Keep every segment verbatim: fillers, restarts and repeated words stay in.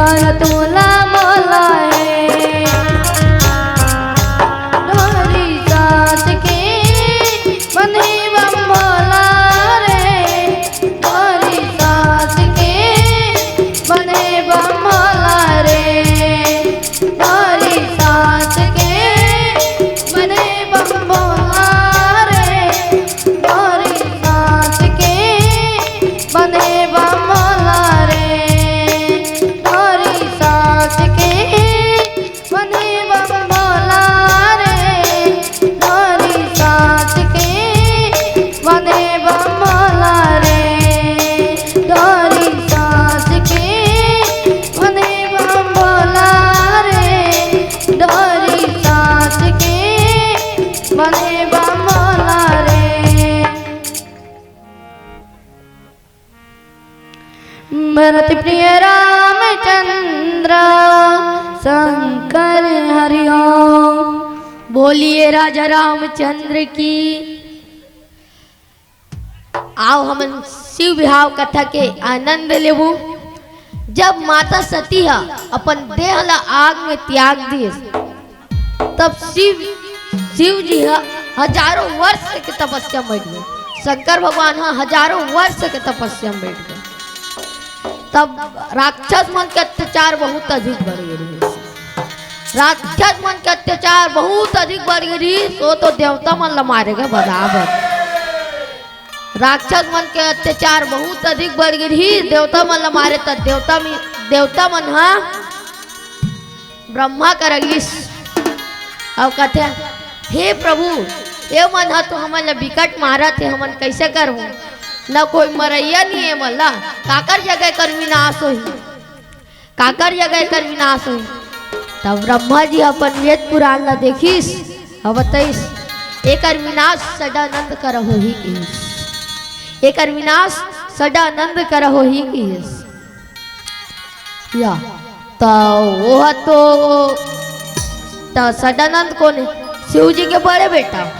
अरे तोला मोला हे, डोहरी सास के बने बम भोला रे, डोहरी सास के बने बम भोला रे, डोहरी सास के बने बम भोला रे, डोहरी सास के बने बम भोला रे, डोहरी सास के बने बम भोला रे, डोहरी सास के बने बम भोला रे, डोहरी सास के बने बम भोला रे, डोहरी सास के बने बम भोला रे। भरत प्रिय रामचंद्र शंकर हरिओम। बोलिए राजा रामचंद्र की। आओ हमन शिव बिहाव कथा के आनंद लेबो। जब माता सती ह अपन देह ला आग में त्याग दिस, तब शिव, शिव जी ह हजारों वर्ष के तपस्या में बैठ गए। शंकर भगवान ह हजारों वर्ष के तपस्या में बैठ गए। तब राक्षस मन के अत्याचार बहुत अधिक बढ़ गए रहिस। राक्षस मन के अत्याचार बहुत अधिक बढ़ गए रहिस। वो तो देवता मन ला मारे गे बराबर। राक्षस मन के अत्याचार बहुत अधिक बढ़ गए रहिस। देवता मन ला मारे त देवता मन, देवता मन ह ब्रह्मा करा गिस अउ कथे, "हे प्रभु, ये मन ह तो हमन ला बिकट मारत हे, हमन कइसे करबो? न कोई मरइया नइ हे मन ला, काकर जगह कर विनाश होही, काकर जगह कर विनाश होही?" तब ब्रह्मा जी अपन वेद पुराण ला देखिस अउ बतइस, "एकर विनाश सदानंद करा होही," किहिस, "एकर विनाश सदानंद करा होही," किहिस। या, त ओह तो, त सदानंद कोन हे? शिव जी के बड़े बेटा।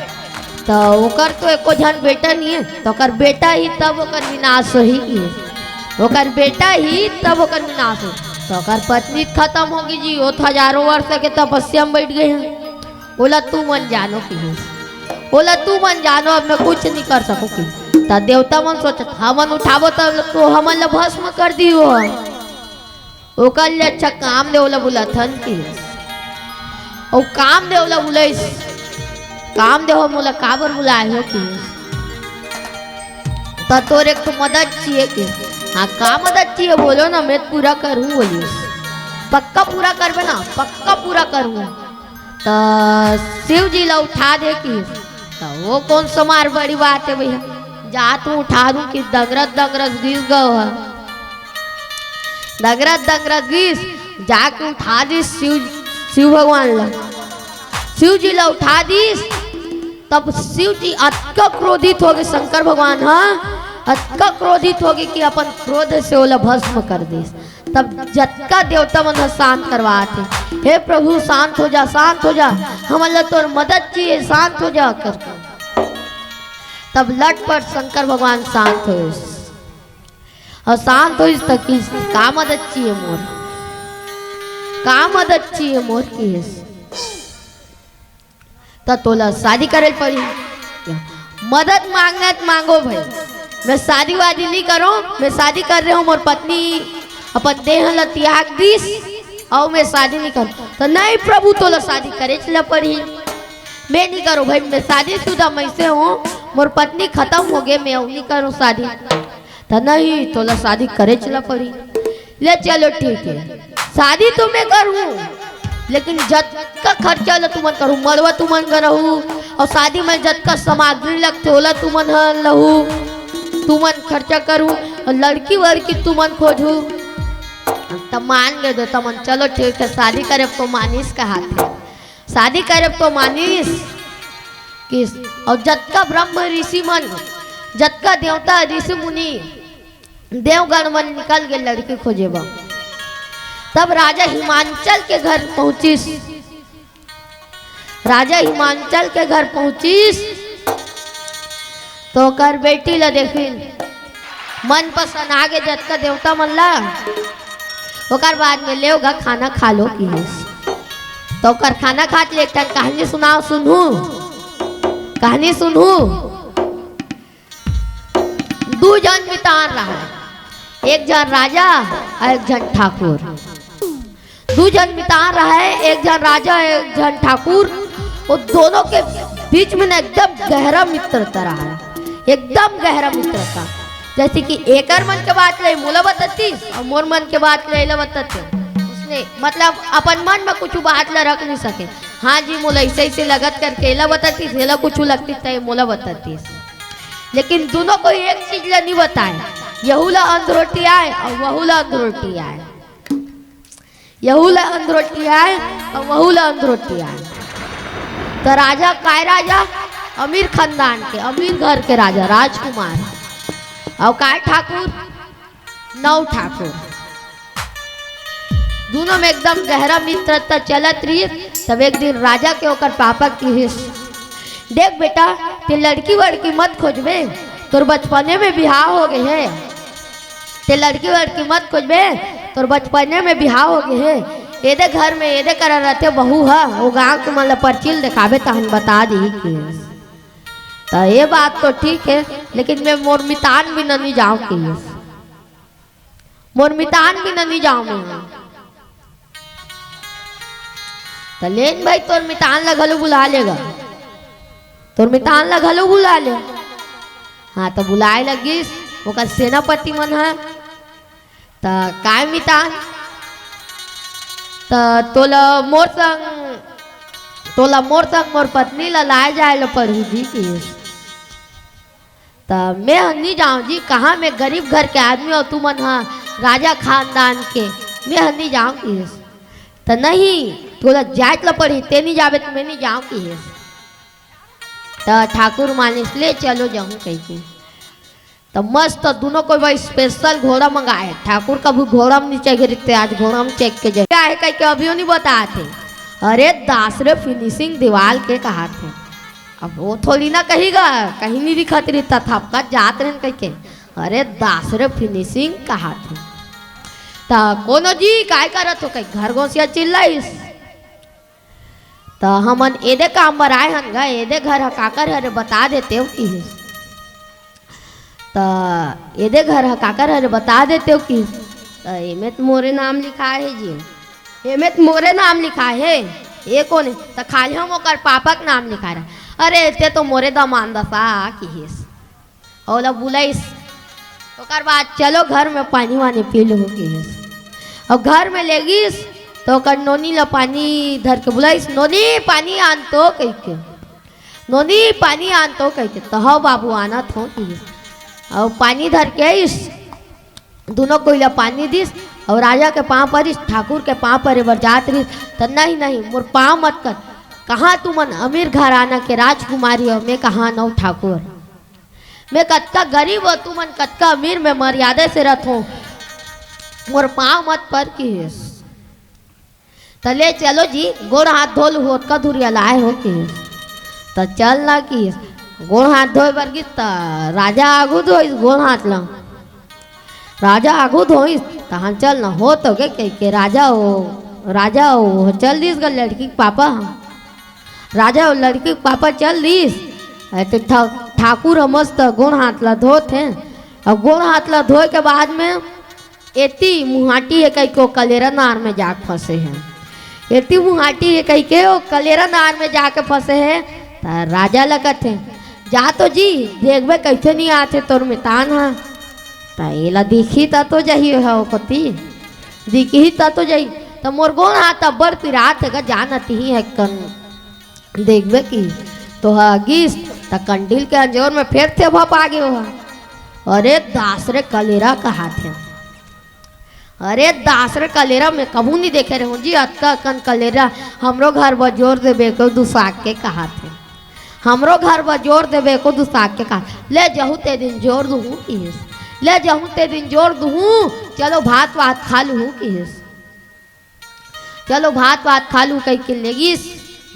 त ओकर तो एको झन बेटा नइ हे, त ओकर बेटा ही तब ओकर विनाश होही कि ओकर बेटा ही तब ओकर विनाश होही। त ओकर पत्नी खतम होगे जी, वो तो हजारों वर्ष के तपस्या में बैठ गए हे। ओला तुमन जानो किहिस, ओला तुमन जानो, अब मैं कुछ नइ कर सकूं किहिस। त देवता मन सोचत, "हमन उठाबो त तो हमन ला भस्म कर दिही वो ह। ओकर ले अच्छा कामदेव ला बुलाथन," किहिस। अउ कामदेव ला बुलाइस। "कामदेव, मोला काबर बुलाए हो?" किहिस। "त तोर एक ठो मदद चाहिए," किहिस। "हाँ, का मदद चाहिए बोलो ना, मैं पूरा करहूं," बोलिस। "पक्का पूरा करबे ना?" "पक्का पूरा करहूं।" त शिव जी ला उठा दे किहिस। त वो कोन समार बड़ी बात हे भइया, जा तो उठा दूं कि दंगरत दंगरत गिस गा वो ह। दंगरत दंगरत गिस, जाके उठा दिस शिव, शिव भगवान ला। शिव जी ला उठा दिस, तब शिव जी अतका क्रोधित होगे, शंकर भगवान ह अतका क्रोधित होगे कि अपन क्रोध से ओला भस्म कर दिस। तब जतका देवता मन ह शांत करवात हे, "हे प्रभु, शांत हो जा, शांत हो जा, हमन ला तोर मदद चाहिए, शांत हो जा," करके। तब लटपट शंकर भगवान शांत होइस। अउ शांत होइस त किहिस, "का मदद चाहिए मोर? का मदद चाहिए मोर?" किहिस। त तोला शादी करे ल पड़ही। मदद मांगना हे त मांगो भाई, मैं शादी वादी नइ करों, मैं शादी कर रहे हों, मोर पत्नी अपन देह ला त्याग दिस, अउ मैं शादी नइ करों। त नहीं प्रभु, तोला शादी करेच ल पड़ही। मैं नइ करों भाई, मैं शादीशुदा मइसे हों, मोर पत्नी खतम होगे, मैं अउ नइ करों शादी। त नहीं, तोला शादी करेच ल पड़ही। ले चलो ठीक हे, शादी तो मैं करहूं, लेकिन जतका खर्चा ल तुमन करहू, मड़वा तुमन करहू, अउ शादी में जतका सामग्री लगथे ओला तुमन ह लहू, तुमन खर्चा करहू, अउ लड़की वड़की तुमन खोजहू। त मान गे देवता मन, चलो ठीक हे, शादी करे तो मानिस कहाथे। शादी करे तो मानिस किहिस। अउ जतका ब्रह्म ऋषि मन, जतका देवता ऋषि मुनि, देवगण मन निकल गे लड़की खोजे बर। तब राजा हिमांचल के घर पहुंचिस। राजा हिमांचल के घर पहुंचिस त ओकर बेटी ला देखिन, मन पसंद आगे जतका देवता मन ला, ओकर बाद में लेव गा खाना खा लो किहिस। त ओकर खाना खात ले एक ठन कहानी सुनाव सुनहू, कहानी सुनहू। दू झन मितान रहय, एक झन राजा अउ एक झन ठाकुर। दू झन मितान रहय, एक झन राजा, एक झन ठाकुर। वो दोनों के बीच में ना एकदम गहरा मित्रता रहय, एकदम गहरा मित्रता। जइसे कि एकर मन के बात ल मोला बतातिस अउ मोर मन के बात ल एला बतातिस। उसने मतलब अपन मन में कुछ बात ल रख नइ सके। हाँ जी, मोला अइसे अइसे लगत करके एला बतातिस, एला कुछ लगतिस त मोला बतातिस। लेकिन दूनों कोई एक चीज ल नइ बताय, यहू ल अंधरोटी आय अउ वहू ल अंधरोटी आय। यहू ल अंधरोटी आय अउ वहू ल अंधरोटी आय। त राजा काय राजा? अमीर खानदान के, अमीर घर के राजा, राजकुमार। अउ काय ठाकुर? नौ ठाकुर। दूनों में एकदम गहरा मित्रता चलत रहिस। तब एक दिन राजा के ओकर पापा किहिस, "देख बेटा, तें लड़की वड़की मत खोजबे, तोर बचपने में बिहाव हो गे हे।" ते लड़की वड़की मत खोजबे, तोर बचपने में बिहाव हो गे हे। एदे घर में एदे करा रहथे बहू ह, वो गांव के मन ल परचिल देखाबे तहन बता दिही किहिस। त ये बात तो ठीक हे, लेकिन मैं मोर मितान बिना नइ जांव किहिस। मोर मितान बिना नइ जांव मैं। त लेन भाई, तोर मितान ल घलो बुला ले गा, तोर मितान ल घलो बुला ले। हाँ, त बुलाय लगिस ओकर सेनापति मन ह। त काय मितान, त तोला मोर संग, तोला मोर संग मोर पत्नी ल लाय जाय ल पड़ही जी किहिस। त मैं ह नइ जांव जी, कहाँ मैं गरीब घर के आदमी अउ तुमन ह राजा खानदान के, मैं ह नइ जांव किहिस। त नहीं, तोला जायच ल पड़ही, ते नइ जाबे त मैं नइ जांव किहिस। त ठाकुर मानिस, ले चलो जाहूं कहिके। त मस्त दूनों कोई भाई स्पेशल घोड़ा मंगाय। ठाकुर कभू घोड़ा म नइ चघे रहिथे, आज घोड़ा म चघ के जाही। का हे कहिके अभियो नइ बतात हे। अरे दास रे, फिनिशिंग दीवाल के कहाथे। अब वो थोड़ी ना कही गा, कहीं नइ दिखत रही, तथापका जात रहिन कहिके। अरे दास रे, फिनिशिंग कहाथे। त कोनो जी काय करत हो कहिके घर गोसिया चिल्लाइस। त हमन एदे काम बर आय हन गा, एदे घर ह काकर हरे बता देतेव किहिस। त एदे घर ह काकर हरे बता देतेव किहिस। त एमे त मोरे नाम लिखाय हे जी, एमे त मोरे नाम लिखाय हे। ए कोन हे? त खाली हम ओकर पापा के नाम लिखाय रहे। अरे ते तो मोरे दमांद अस किहिस। अउ ओला बुलाइस। ओकर बाद चलो घर में पानी वानी पी लूहू किहिस। अउ घर में लेगिस त ओकर नोनी ल पानी धर के बुलाइस, "नोनी, पानी आन तो," कहिके। "नोनी, पानी आन तो," कहिके। "त हव बाबू, आनत हों," किहिस। अउ पानी धर के आइस, दूनों कोई ल पानी दिस अउ राजा के पांव परिस, ठाकुर के पांव परे बर जात रहिस। त, "नहीं, नहीं, मोर पांव मत कर, कहाँ तुमन अमीर घराना के राजकुमारी अउ मैं कहाँ नौ ठाकुर।" मैं कतका गरीब अउ तुमन कतका अमीर, मैं मर्यादा से रथों, मोर पांव मत पर किहिस। त ले चलो जी, गोड़ हाथ धो लूहू, ओतका दूरिहा लाय हो किहिस। त चल ना किहिस। गोड़ हाथ धोय बर गिस त राजा आगू धोइस गोड़ हाथ ला। राजा आगू धोइस, तहन चल ना होत होगे कहिके राजा हो, राजा हो चल दिस गा लड़की के पापा ह। राजा अउ लड़की के पापा चल दिस। अउ ते ठा-, ठाकुर ह मस्त गोड़ हाथ ला धोत हे। अउ गोड़ हाथ ला धोए के बाद में एती मुहाटी हे कहिके ओ कलेरा नार में जाके फंसे हे। एती मुहाटी हे कहिके ओ कलेरा नार में जाके फंसे हे। त राजा ल कथे, "जा तो जी, देखबे कइसे नइ आथे तोर मितान ह। त एला दिखही त तो जही ह ओ कोती, दिखही त तो जही। त मोर गोड़ हाथ अब्बड़ पिरात हे गा, जा न तिही ह कन।" देखबे कि तो ह गिस, त कंडील के अंजोर में फेर थेभा पागे ओहा। अरे दास रे कलेरा कहाथे। अरे दास रे कलेरा मैं कभू नइ देखे रेहेंव जी, अतका अकन कलेरा। हमरो घर बर जोर देबे को दुसाक के कहाथे। हमरो घर बर जोर देबे को दुसाक के कहा। ले जहूं ते दिन जोर दुहूं किहिस। ले जहूं ते दिन जोर दुहूं, चलो भात वात खा लूहूं किहिस। चलो भात वात खा लूहूं कहिके लेगिस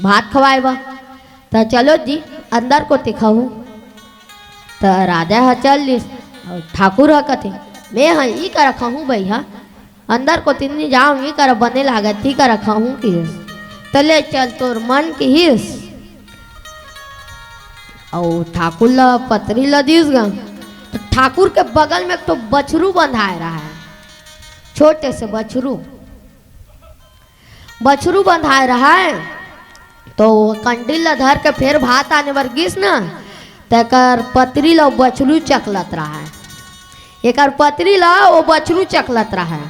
भात खवाय बर। त चलो जी अंदर कोती खाहूं। त राजा ह चल दिस अउ ठाकुर ह कथे, "मैं ह ई करा खाहूं बइहा।" अंदर कोती नी जांव, इही करा बने लागत, इही करा खाहूं किहिस। त ले चल तोर मन किहिस। अउ ठाकुर ल पतरी ल दिस गा। त ठाकुर के बगल में एक ठो बछरू बंधाय रहय, छोटे से बछरू। बछरू बंधाय रहय, त ओ कंडील ल धर के फेर भात आने बर गिस न, तेकर पतरी ल ओ बछरू चकलत रहय। एकर पतरी ल ओ बछरू चकलत रहय।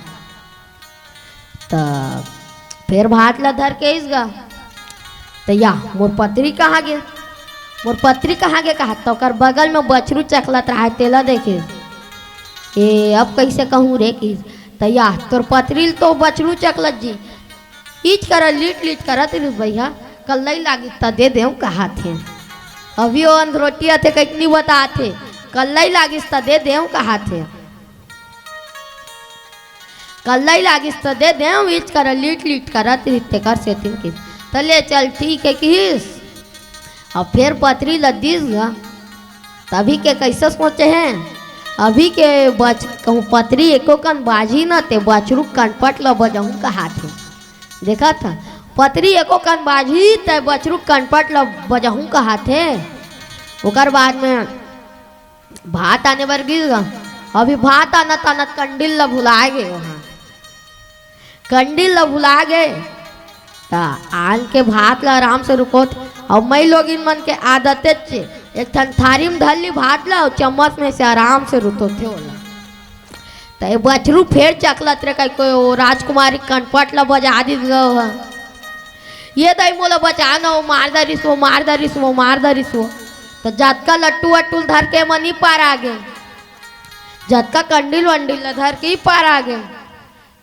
त फेर भात ल धर के अइस गा। त या, मोर पतरी कहाँ गे? मोर पतरी कहाँ गे कहत, त ओकर बगल में बछरू चकलत रहय, तेला देखिस। ए, अब कइसे कहूं रे किहिस। त या, तोर पतरी ल तो बछरू चकलत जी। इच करा लीट लीट करत रिहिस भइया, कल्लई लागिस त दे देंव कहत हे। अभी ओ अंधरोटी आथे कहिके नी बतात हे, कल्लई लागिस त दे देंव कहत हे। कल्लई लागिस त दे देंव, इच करा लीट लीट करत रिहिस तेकर सेतिन किहिस। त ले चल ठीक हे किहिस। अब फेर पतरी ल दिस गा। तभी के कइसे सोचे हे, अभी के बछ-, कहूं पतरी एको कन बाजही न ते बछरू कनपट ल बजाहूं कहत हे। देखत ह, पतरी एको कन बाजही ते बछरू कनपट ल बजाहूं कहत हे। ओकर बाद में भात आने बर गिस गा। अभी भात आनत आनत कंडील ल भुलाय गे ओहा। कंडील ल भुला गे, त आन के भात ल आराम से रुकोथे। अउ मइलोगिन मन के आदतेच हे, एक ठन थारी म धर ली भात ल, अउ चम्मच में से आराम से रुतोथे ओला। त ए बछरू फेर चकलत रे कहिके ओ राजकुमारी कनपट ल बजा दिस गा ओहा। ये दई मोला बचा न, ओ मार दरिस, ओ मार दरिस, ओ मार दरिस ओ। त जतका लट्टू वट्टू ल धर के एमन ई पार आ गे, जतका कंडील वंडील ल धर के ई पार आ गे।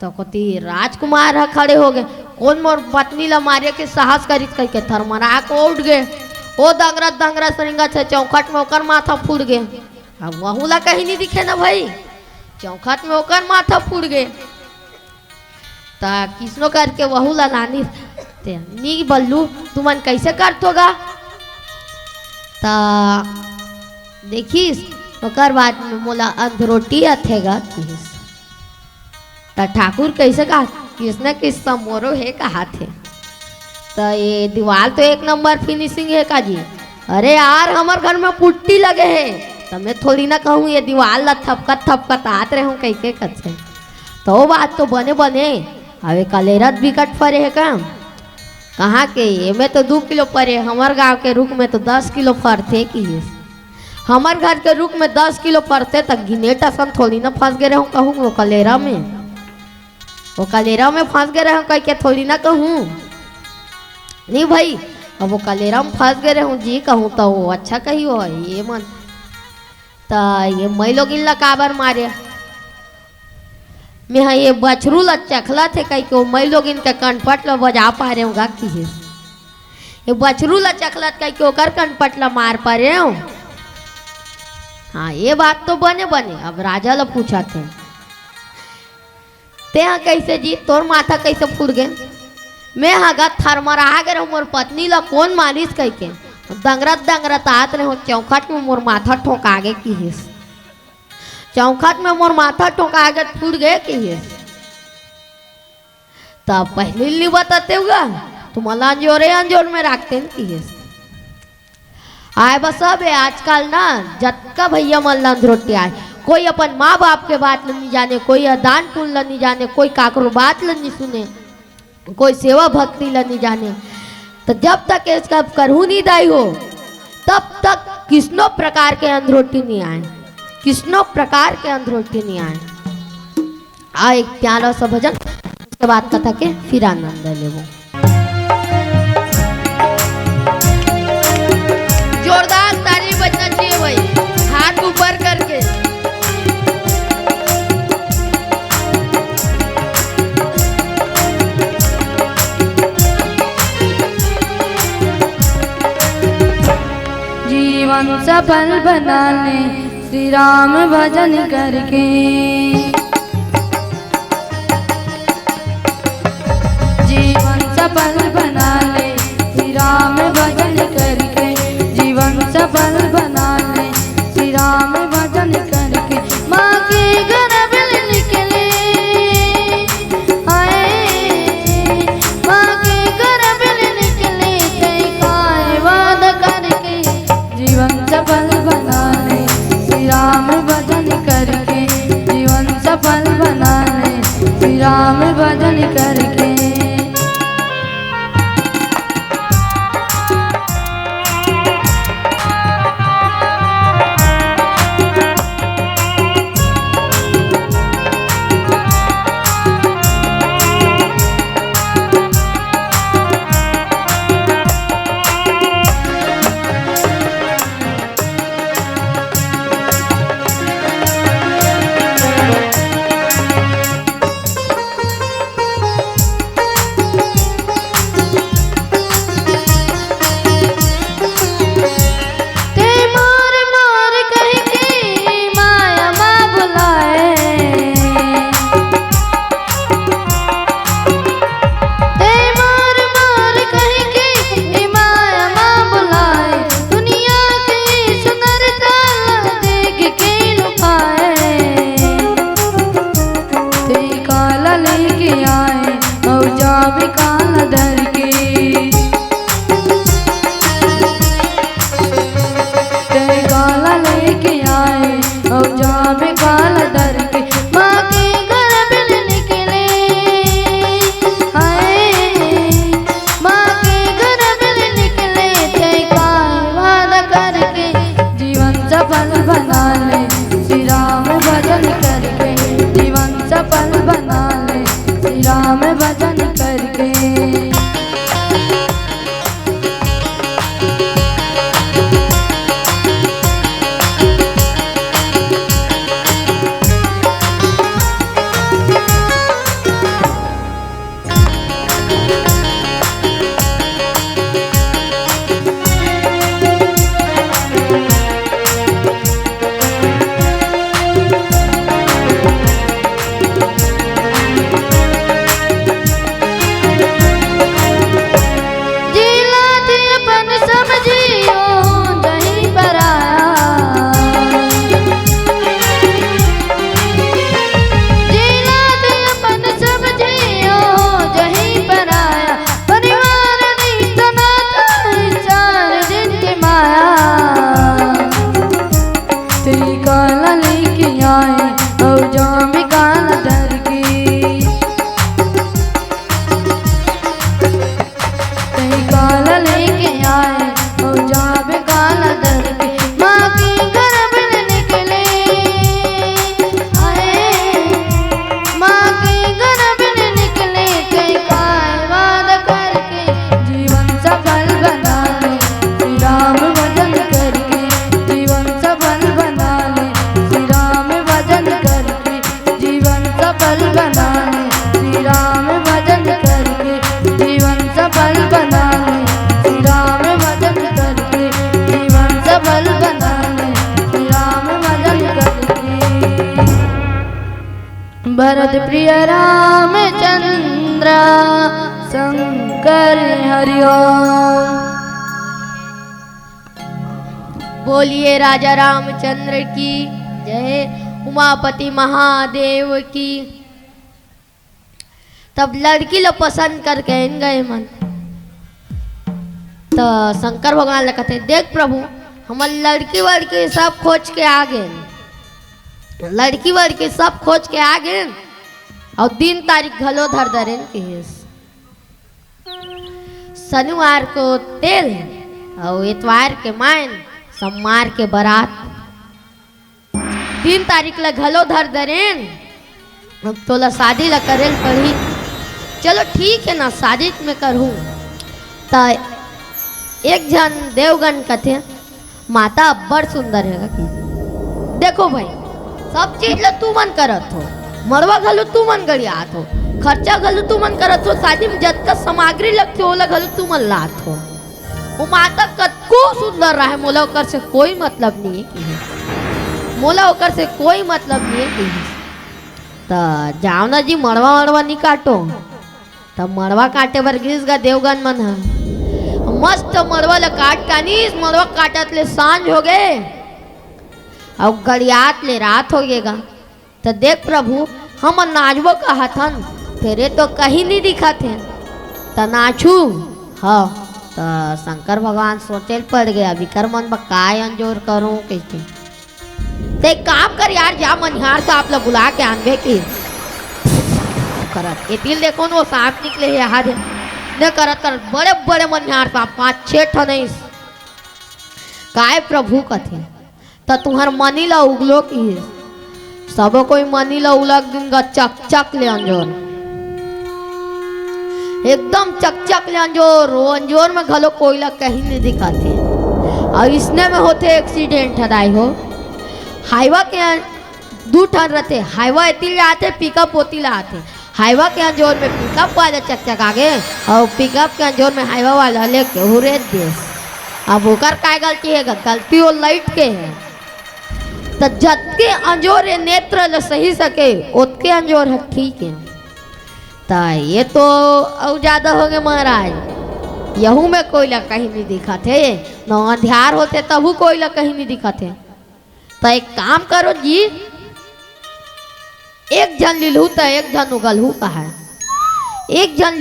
त कोती राजकुमार ह खड़े हो गे, कोन मोर पत्नी ल मारे के साहस करिस कहिके थरमरा के उठ गे। ओ दंगरत दंगरत रेंगत हे, चौखट में ओकर माथा फूट गे। अब वहू ला कहीं नी दिखे न भई, चौखट में ओकर माथा फूट गे। त किसनो करके वहू ला लानिस, ते नी बल्लू, तुमन कइसे करथो गा? त देखिस, ओकर बाद में मोला अंधरोटी आथे गा किहिस। त ठाकुर कइसे कहा, किसने किस्सा मोरो हे कहत हे। त ये दीवाल तो एक नंबर finishing हे का जी। अरे यार, हमर घर में पुट्टी लगे हे, त मैं थोड़ी ना कहूं ये दीवाल ला थपकत थपकत आत रहूं कहिके कथे। त ओ बात तो बने बने, अबे कलेरत बिकट फरे हे का? कहाँ के, एमे तो दू किलो फरे, हमर गांव के रुख में तो दस किलो फरथे किहिस। हमर घर के रुख में दस किलो फरथे, त गिनेट असन थोड़ी ना फंस गे रहूं कहूं वो कलेरा में। वो कलेरा में फंस गे रहूं कहिके थोड़ी ना कहूं। नी भई, अब वो कलेरा में फंस गे रहूं जी कहूं त वो अच्छा कही हो, ये मन। त ये मइलोगिन ला काबर मारे? मेंह ये बछरू ला चखलत हे कहिके वो मइलोगिन के कनपट ला बजा पारेंव गा किहिस। ये बछरू ला चखलत कहिके ओकर कनपट ला मार पारेंव। हाँ, ये बात तो बने बने। अब राजा ला पूछत हे, तेंह कइसे जी, तोर माथा कइसे फूट गे? मेंह गा थरमरा गे रहूं, मोर पत्नी ला कोन मारिस कहिके। दंगरत दंगरत आत रहूं, चौखट में मोर माथा ठोंका गे किहिस। चौखट में मोर माथा ठोंका गे, फूट गे किहिस। त पहिली नी बतातेव गा, तुमला अंजोरे अंजोर में राखतेन किहिस। आय बस अब ए आजकल ना जतका भइया मन ला अंधरोटी आय, कोई अपन माँ बाप के बात ल नी जाने, कोई दान पुण्य ल नी जाने, कोई काकरो बात ल नी सुने, कोई सेवा भक्ति ल नी जाने। त जब तक ये सब करहू नी दाई हो, तब तक किसनो प्रकार के अंधरोटी नी आय, किसनो प्रकार के अंधरोटी नी आय। आ एक प्यारा सा भजन, उसके बाद कथा के फिर आनंद लेबो। जोरदार ताली बजना चाहिए भाई, हाथ ऊपर करके। जीवन सफल बना ले श्री राम भजन करके। जीवन सफल बना ले श्री राम भजन करके। जीवन सफल बना ले श्री राम भजन करके। माँ के गर्भ ले निकले, करके। ते मोर मोर कहिके माया मा बुलाए। ते मोर मोर कहिके माया मा बुलाए। दुनिया के सुंदरता ला देख के लुभाए। ते काला लेके आए, अउ जाबे काला धर के। ते काला लेके आए, अउ जाबे काला धर के। माँ के गर्भ ले निकले, हाय, माँ के गर्भ ले निकले, ते काय वादा करके जीवन सफल बना ले, श्री राम भजन करके जीवन सफल बना ले, श्री राम भजन करके। जेला ते अपन समझियो जहीं पराया। जेला ते अपन समझियो जहीं पराया। परिवार रिश्ता नाता विचार जिनके माया। ते काला लेके आए, अउ जाबे काला धर के। ते काला लेके आए, अउ जाबे काला धर के। माँ के गर्भ ले निकले, हाय, माँ के गर्भ ले निकले, ते काय वादा करके जीवन सफल बना ले, श्री राम भजन करके जीवन सफल बना ले, श्री राम भजन करके जीवन सफल बना ले, श्री राम भजन करके जीवन सफल बना ले, श्री राम भजन करके जीवन सफल बना ले, श्री राम भजन करके। भरत प्रिय रामचंद्र शंकर हरिओम। बोलिए राजा रामचंद्र की जय, उमापति महादेव की। तब लड़की ला पसंद करके आइन गे मन। त शंकर भगवान ला कथे, "देख प्रभु, हमर लड़की वड़की सब खोज के आ गेन, लड़की वड़की सब खोज के आ गेन, अउ दिन तारीख घलो धर दरेन," किहिस। शनिवार को तेल अउ एतवार के मायन, सोमवार के बरात। दिन तारीख ला घलो धर दरेन। अब तोला शादी ला करे ल पड़ही। चलो ठीक हे ना, शादी मैं करहूँ। त एक झन देवगन कथे, "माता अब्बड़ सुंदर हे गा।" देखो भाई, सब चीज ला तुमन करत हो, मड़वा घलो तुमन गड़ियात हो, खर्चा घलो तुमन करत हो, शादी में जतका सामग्री लगथे ओला घलो तुमन लात हो। वो माता कतको सुंदर रहे, मोला ओकर से कोई मतलब नहीं है किहिस। मोला ओकर से कोई मतलब नहीं है किहिस। त जाव ना जी, मड़वा वड़वा नहीं काटो। त मड़वा काटे बर गिस गा देवगन मन ह। मस्त मड़वा ल काट कानिस, मड़वा काटत ले सांझ हो गे। अउ गड़ियात ले रात हो गे गा। त देख प्रभु, हमन नाचबो कहत हन, फेर ए तो कहीं नहीं दिखत हे। त नाचू? ह। त शंकर भगवान सोचे ल पड़ गे, अब इकर मन बर काय अंजोर करूं कहिके। त एक काम कर यार, जा मनिहार साहब ला बुला के आनबे कि। करत। एती ले देखो न, वो सांप निकले हे, यहाँ दे। ने करत करत बड़े बड़े मनिहार सांप, पाँच छः ठन आइस। काय प्रभु कथे, त तुंहर मनी ला उगलो किहिस। सबो कोई मनी ला उलग दिन गा, चकचक ले अंजोर, एकदम चकचक ले अंजोर। वो अंजोर में घलो कोई ला कहीं नहीं दिखाथे। अउ इसने में होथे एक्सीडेंट ह दाई हो। हाईवा के अं-, दू ठन रथे, हाईवा एती ले आथे, पिकअप ओती ले आथे। हाईवा के अंजोर में पिकअप वाला चकचका गे, अउ पिकअप के अंजोर में हाईवा वाला लेके हुरेद देस। अब ओकर काय गलती हे गा? गलती वो लाइट के हे। त जतके अंजोर ये नेत्र ल सही सके, ओतके अंजोर ह ठीक हे। त ये तो अउ ज्यादा होगे महाराज, यहू में कोई ला कहीं नहीं दिखत हे। न अंधियार होथे तभू कोई ला कहीं नहीं दिखत हे। त एक काम करो जी, एक झन लिलहू त एक झन उगलहू कहा, एक झन